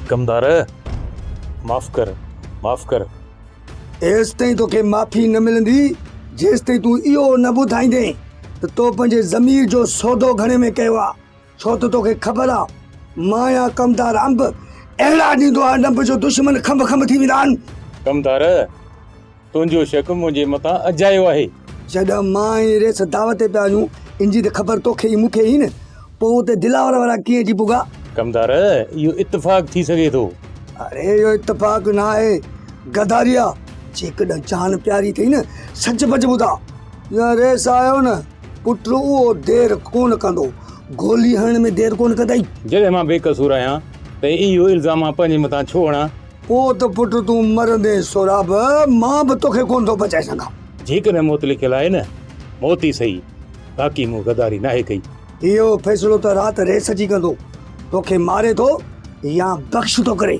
ڪمدار، معاف ڪر، معاف ڪر. ايستائين توکي معافي نه ملندي، جيستائين تون اهو نه ٻڌائيندين ته تو پنهنجي ضمير جو سودو گهڻي ۾ ڪيو آ. ڇو ته توکي خبر آ، مان يا ڪمدار انب اهڙا ڏيندو آ ڏنب جو دشمن کنڀ کنڀ ٿي ويندا آهن. ڪمدار، تنهنجو شڪ منهنجي مٿان اجايو آهي. جڏهن مان ۽ ريس دعوت تي پيا وڃون، ان جي ته خبر توکي ئي مون کي هئي نه، پوء اتي دلاور وارا ڪيئن اچي پڳا؟ ڪمدار، اهو اتفاق ٿي سگهي ٿو. اڙي اهو اتفاق نه آهي، غداري آ. جيڪڏهن جان پياري اٿئي نه، سچ پچ ٻڌاء. يا ريس آيو نه، پٽ اهو دير ڪونه ڪندو، گولي هڻڻ ۾ دير ڪونه ڪندئي. جڏهن مان بيقصور آهيان ته اهو الزام مان پنهنجي مٿان ڇو هڻان؟ پوء ته پٽ تون مرندين سهراب، مان به توکي ڪونه ٿو بچائي سگهان. جيڪڏهن موت لکيل آهي نه، موت ئي سهي، باقي مون غداري ناهي ڪئي. اهو فيصلو ته رات ريس اچي ڪندو، توکي ماري ٿو يا بخش ٿو ڪري.